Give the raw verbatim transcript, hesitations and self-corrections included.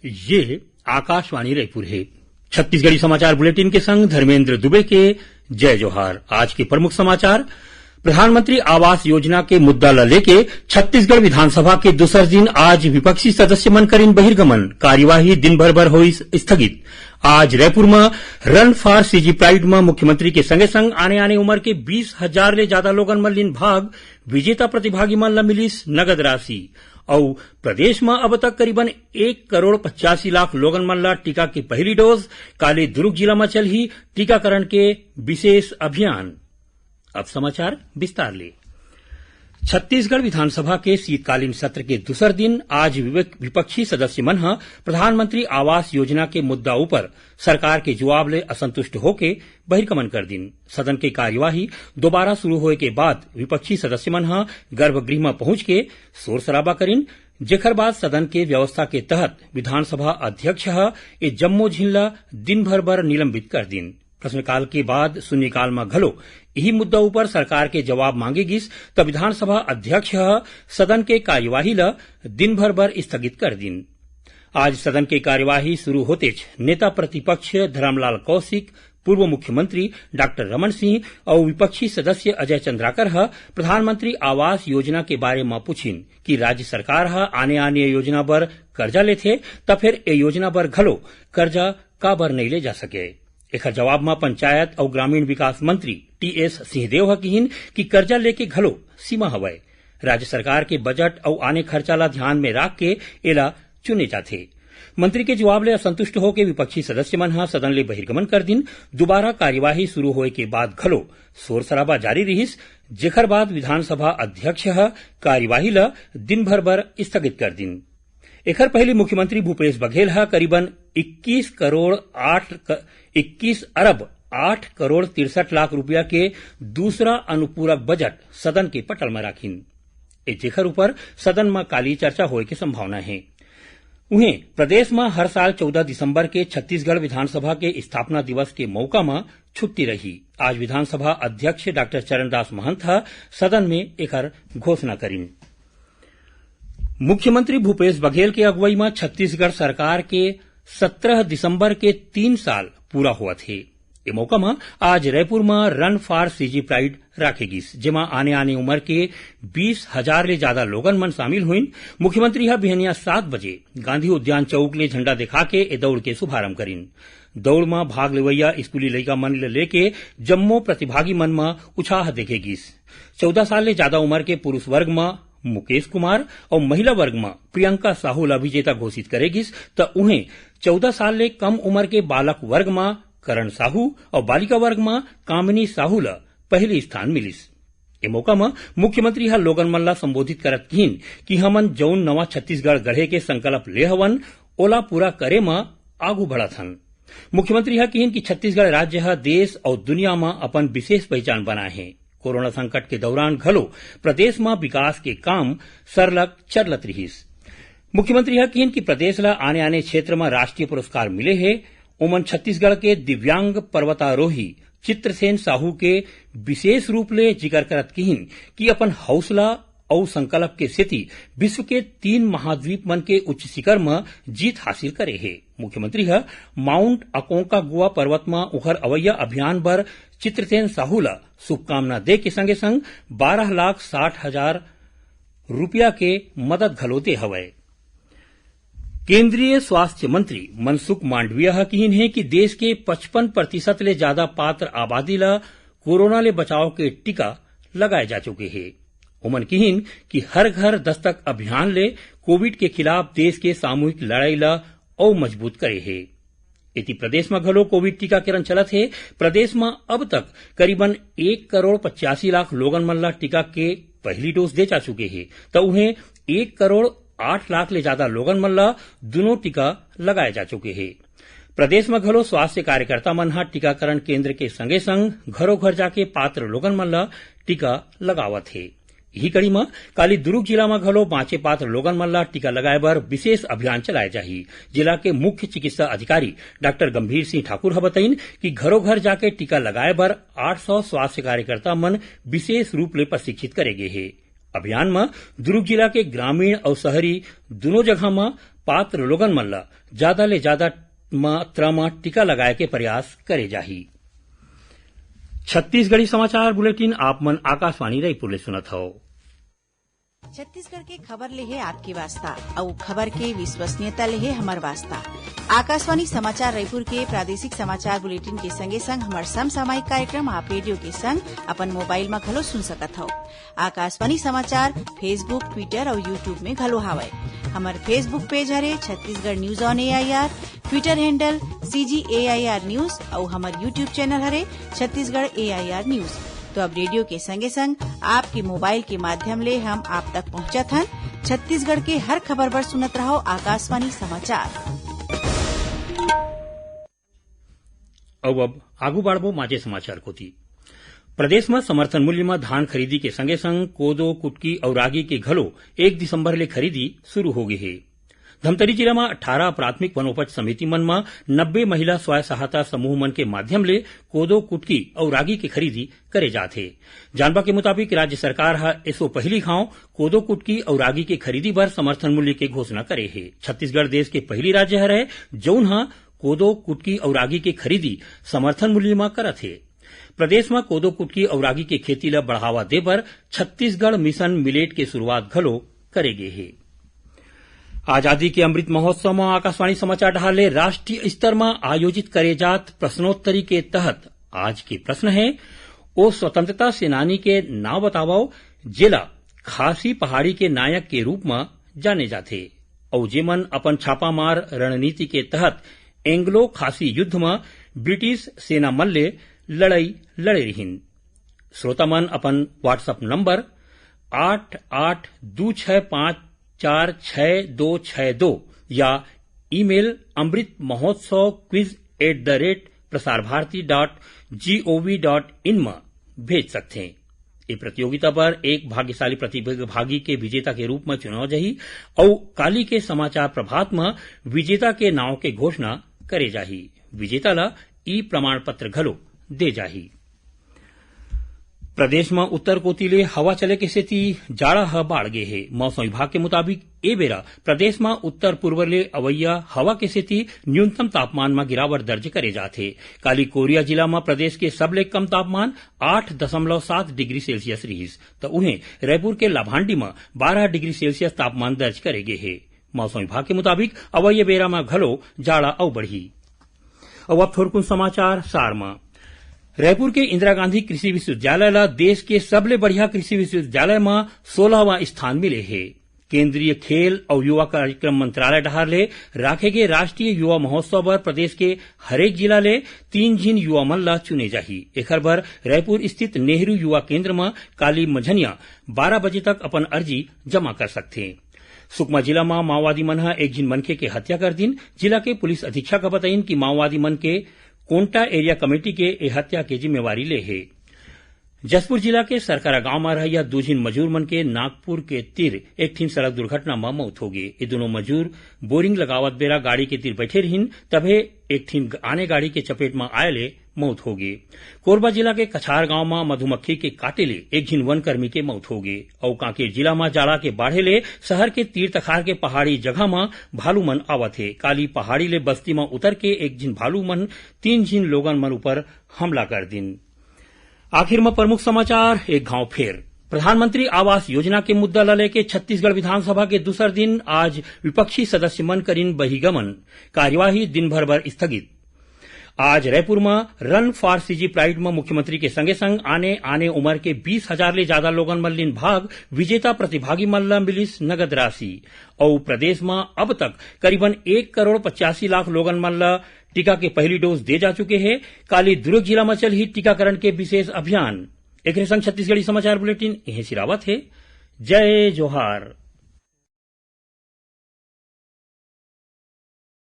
ये आकाशवाणी रायपुर हे। छत्तीसगढ़ी समाचार बुलेटिन के संग धर्मेंद्र दुबे के जय जोहार। आज के प्रमुख समाचार। प्रधानमंत्री आवास योजना के मुद्दा ल लेके छत्तीसगढ़ विधानसभा के दूसर दिन आज विपक्षी सदस्य मन करिन बहिर्गमन, कार्यवाही दिन भर बर होइस स्थगित। आज रायपुर म Run for C G Pride म मुख्यमंत्री के संगे संग आने आने उमर के बीस हजार ले जादा लोगन मन लिन भाग, विजेता प्रतिभागी मन ल मिलिस नगद राशि। अउ प्रदेश म अब तक करीबन एक करोड़ पचासी लाख लोगन मन ल टीका के पहली डोज। काली दुर्ग जिला म चलही टीकाकरण के विशेष अभियान। अब समाचार विस्तार ले। छत्तीसगढ़ विधानसभा के शीतकालीन सत्र के दूसर दिन आज विवेक-, विपक्षी सदस्य मन ह प्रधानमंत्री आवास योजना के मुद्दा ऊपर सरकार के जवाब ले असंतुष्ट होके बहिर्गमन कर दिन। सदन के कार्यवाही दोबारा शुरू होए के बाद विपक्षी सदस्य मन ह गर्भगृह म पहुंच के शोर शराबा करिन, जेखर बाद सदन के व्यवस्था के तहत विधानसभा अध्यक्ष ह ए जम्मो झिन ल दिन भर बर निलंबित कर दिन। प्रश्नकाल के बाद शून्यकाल म घलो इही मुद्दा ऊपर सरकार के जवाब मांगे गिस, त विधानसभा अध्यक्ष ह सदन के कार्यवाही ल दिन भर बर स्थगित कर दिन। आज सदन के कार्यवाही शुरू होतेच नेता प्रतिपक्ष धरमलाल कौशिक, पूर्व मुख्यमंत्री डॉक्टर रमन सिंह अउ विपक्षी सदस्य अजय चंद्राकर ह प्रधानमंत्री आवास योजना के बारे म पूछिन कि राज्य सरकार ह आने-आने योजना बर कर्जा लेथे, त फेर ए योजना बर घलो कर्जा काबर नइ ले जा सके। एखर जवाब म पंचायत अउ ग्रामीण विकास मंत्री टीएस सिंहदेव ह किहिन कि कर्जा लेके घलो सीमा हवय। राज्य सरकार के बजट अउ आने खर्चा ला ध्यान में राख के एला चुने जाथे। मंत्री के जवाब ले असंतुष्ट होके विपक्षी सदस्य मन ह सदन ले बहिर्गमन कर दिन। दोबारा कार्यवाही शुरू होए के बाद घलो शोर शराबा जारी रिहिस, जेखर बाद विधानसभा अध्यक्ष ह कार्यवाही ल दिन भर बर स्थगित कर दिन। एखर पहिली मुख्यमंत्री भूपेश बघेल ह करीबन इक्कीस करोड़ आठ क-, इक्कीस अरब आठ करोड़ तिरसठ लाख रुपया के दूसरा अनुपूरक बजट सदन के पटल म राखिन। ए जेखर ऊपर सदन म काली चर्चा होए के संभावना हे। उहें, प्रदेश म हर साल चौदह दिसंबर के छत्तीसगढ़ विधानसभा के स्थापना दिवस के मौका म छुट्टी रही। आज विधानसभा अध्यक्ष डॉक्टर चरणदास महंत ह सदन में एकर घोषणा करिन। मुख्यमंत्री भूपेश बघेल के अगुवई म छत्तीसगढ़ सरकार के सत्रह दिसंबर के तीन साल पूरा होवत हे। ए मौका म आज रायपुर म Run for C G Pride राखे गिस, जेमा आने-आने उमर के बीस हजार ले जादा लोगन मन शामिल होइन। मुख्यमंत्री ह बिहनिया सात बजे गांधी उद्यान चौक ले झंडा दिखा के ए दौड़ के शुभारंभ करिन। दौड़ म भाग लेवइया स्कूली लइका मन ले लेके जम्मो प्रतिभागी मन म उत्साह देखे गिस। चौदह साल ले जादा उमर के पुरुष वर्ग म मुकेश कुमार अउ महिला वर्ग म प्रियंका साहू ल विजेता घोषित करे गिस, त उहें चौदह साल ले कम उमर के बालक वर्ग म करण साहू अउ बालिका वर्ग म कामिनी साहू ल पहिली स्थान मिलिस। ए मौका म मुख्यमंत्री ह लोगन मन ल संबोधित करत किहिन कि हमन जउन नवा छत्तीसगढ़ गढ़े के संकल्प ले हवन, ओला पूरा करे म आगू बढ़त हन। मुख्यमंत्री ह किहिन कि छत्तीसगढ़ राज्य ह देश अउ दुनिया म अपन विशेष पहिचान बनाए हे। कोरोना संकट के दौरान घलो प्रदेश म विकास के काम सरलग चलत रिहिस। मुख्यमंत्री ह किहिन कि प्रदेश ल आने-आने क्षेत्र म राष्ट्रीय पुरस्कार मिले हे, ओमन छत्तीसगढ़ के दिव्यांग पर्वतारोही चित्रसेन साहू के विशेष रूप ले जिकर करत किहिन कि अपन हौसला अउ संकल्प के सेती विश्व के तीन महाद्वीप मन के उच्च शिखर म जीत हासिल करे हे। मुख्यमंत्री ह माउंट अकोंकागुआ पर्वत म उखर अवइया अभियान बर चित्रसेन साहू ल शुभकामना दे के संगे संग बारह लाख साठ हजार रुपया के मदद घलो दे हवय। केंद्रीय स्वास्थ्य मंत्री मनसुख मांडविया ह किहिन हे कि देश के पचपन प्रतिशत ले जादा पात्र आबादी ल कोरोना ले बचाव के टीका लगाए जा चुके हे। ओमन किहिन कि हर घर दस्तक अभियान ले कोविड के खिलाफ देश के सामूहिक लड़ाई ल अउ मजबूत करे हे। एती प्रदेश म घलो कोविड टीकाकरण चलत हे। प्रदेश म अब तक करीबन एक करोड़ पचासी लाख लोगन मन ल टीका के पहिली डोज दे जा चुके हे, त उहें एक करोड़ आठ लाख ले जादा लोगन मन ल दूनों टीका लगाए जा चुके हे। प्रदेश म घलो स्वास्थ्य कार्यकर्ता मन ह टीकाकरण केंद्र के संगे संग घरो घर जाके पात्र लोगन मन ल टीका लगावत हे। इही कड़ी म काली दुरूग जिला म घलो बांचे पात्र लोगन मन ल टीका लगाए बर विशेष अभियान चलाए जाही। जिला के मुख्य चिकित्सा अधिकारी डॉक्टर गंभीर सिंह ठाकुर ह बताइन कि घरो घर जाके टीका लगाए बर आठ सौ स्वास्थ्य कार्यकर्ता मन विशेष रूप ले प्रशिक्षित करे गे हे। अभियान म दुर्ग जिला के ग्रामीण अउ शहरी दुनों जगह म पात्र लोगन मन ल ज्यादा ले ज्यादा मात्रा म टीका लगाए के प्रयास करे जाही। छत्तीसगढ़ी समाचार बुलेटिन आप मन आकाशवाणी रायपुर ले सुनत हव। छत्तीसगढ़ के खबर ले हे आपके वास्ता, अउ खबर के विश्वसनीयता ले हे हमर वास्ता। आकाशवाणी समाचार रायपुर के प्रादेशिक समाचार बुलेटिन के संगे संग हमर समसामयिक कार्यक्रम आप रेडियो के संग अपन मोबाइल म घलो सुन सकत हव। आकाशवाणी समाचार Facebook, Twitter अउ YouTube में घलो हावय। हमर Facebook पेज हरे Chhattisgarh news on AIR, Twitter handle CG AIR news अउ हमर YouTube चैनल हरे छत्तीसगढ़ एआईआर न्यूज। तो अब रेडियो के संगे संग आपके मोबाइल के माध्यम ले हम आप तक पहुंचत हन। छत्तीसगढ़ के हर खबर बर सुनत रहव आकाशवाणी समाचार। अउ अब आगू बाढ़बो माझे समाचार कोति। प्रदेश म समर्थन मूल्य म धान खरीदी के संगे संग कोदो, कुटकी अउ रागी के घलो एक दिसंबर ले खरीदी शुरू हो गे हे। धमतरी जिला म अट्ठारह प्राथमिक वनोपज समिति मन म नब्बे महिला स्व सहायता समूह मन के माध्यम ले कोदो, कुटकी अउ रागी के खरीदी करे जात हे। जानबा के मुताबिक, राज्य सरकार ह एसो पहिली घांव कोदो, कुटकी अउ रागी के खरीदी बर समर्थन मूल्य के घोषणा करे हे। छत्तीसगढ़ देश के पहिली राज्य हरय, जउन ह कोदो, कुटकी अउ रागी के खरीदी समर्थन मूल्य म करत हे। प्रदेश म कोदो, कुटकी अउ रागी के खेती ल बढ़ावा दे बर छत्तीसगढ़ मिशन मिलेट के शुरुआत घलो करे गे हे। आजादी के अमृत महोत्सव म आकाशवाणी समाचार डहार ले राष्ट्रीय स्तर म आयोजित करे जात प्रश्नोत्तरी के तहत आज के प्रश्न हे, ओ स्वतंत्रता सेनानी के नाव बतावव, जेला खासी पहाड़ी के नायक के रूप म जाने जाथे, अउ जेमन अपन छापामार रणनीति के तहत एंग्लो खासी युद्ध म ब्रिटिश सेना मन ले लड़ई लड़े रिहिन। श्रोता मन अपन WhatsApp नंबर आठ आठ दू छह पाँच चार छह दो छह दो या email Amrit Mahotsav quiz at the rate Prasar Bharati dot gov dot in म भेज सकथें। ए प्रतियोगिता बर एक भाग्यशाली प्रतिभागी के विजेता के रूप म चुनाव जाही अउ काली के समाचार प्रभात म विजेता के नाव के घोषणा करे जाही। विजेता ल ई प्रमाण पत्र घलो दे जाही। प्रदेश म उत्तर कोति ले हवा चले के सेती जाड़ा ह बाढ़ गे हे। मौसम विभाग के मुताबिक ए बेरा प्रदेश म उत्तर पूर्व ले अवइया हवा के सेती न्यूनतम तापमान म गिरावट दर्ज करे जात हे। काली कोरिया जिला म प्रदेश के सबले कम तापमान आठ दशमलव सात डिग्री सेल्सियस रिहिस, त उहें रायपुर के लाभांडी म बारह डिग्री सेल्सियस तापमान दर्ज करे गे हे। मौसम विभाग के मुताबिक अवइया बेरा म घलो जाड़ा अउ बढ़ही। अउ अब थोरकुन समाचार सार म। रायपुर के इंदिरा गांधी कृषि विश्वविद्यालय ल देश के सबले बढ़िया कृषि विश्वविद्यालय म सोलहवां स्थान मिले हे। केंद्रीय खेल अउ युवा कार्यक्रम मंत्रालय डहार ले राखे गे राष्ट्रीय युवा महोत्सव बर प्रदेश के हरेक जिला ले तीन झिन युवा मन ल चुने जाही। एखर बर रायपुर स्थित नेहरू युवा केंद्र म काली मंझनिया बारह बजे तक अपन अर्जी जमा कर सकथे। सुकमा जिला म माओवादी मन ह एक झिन मनखे के हत्या कर दिन। जिला के पुलिस अधीक्षक ह बताइन कि माओवादी मन के कोंटा एरिया कमेटी के ए हत्या के जिम्मेवारी ले हे। जशपुर जिला के सरकरा गांव म रहइया दू झिन मजूर मन के नागपुर के तीर एक ठिन सड़क दुर्घटना म मौत होगे। ये दुनों मजूर बोरिंग लगावत बेरा गाड़ी के तीर बैठे रिहिन, तभे एक ठिन आने गाड़ी के चपेट म आए ले मौत होगे। कोरबा जिला के कछार गांव म मधुमक्खी के काटे ले एक झिन वनकर्मी के मौत होगे। अउ कांकेर जिला म जाड़ा के बाढ़े ले शहर के तीर तखार के पहाड़ी जगह म भालू मन आवत हे। काली पहाड़ी ले बस्ती म उतर के एक झिन भालू मन तीन झिन लोगन मन ऊपर हमला कर दिन। आखिर म प्रमुख समाचार एक घांव फेर। प्रधानमंत्री आवास योजना के मुद्दा ल लेके छत्तीसगढ़ विधानसभा के दूसर दिन आज विपक्षी सदस्य मन करिन बहिगमन। कार्यवाही दिन भर बर स्थगित। आज रायपुर म Run for C G Pride म मुख्यमंत्री के संगे संग आने आने उमर के बीस हजार ले जादा लोगन मन लिन भाग। विजेता प्रतिभागी मन ल मिलिस नगद राशि। अउ प्रदेश म अब तक करीबन एक करोड़ पचासी लाख लोगन मन ल टीका के पहली डोज दे जा चुके हे। काली दुर्ग जिला म चलही टीकाकरण के विशेष अभियान। एकरे संग छत्तीसगढ़ी समाचार बुलेटिन इहें सिरावत हे। जय जोहार।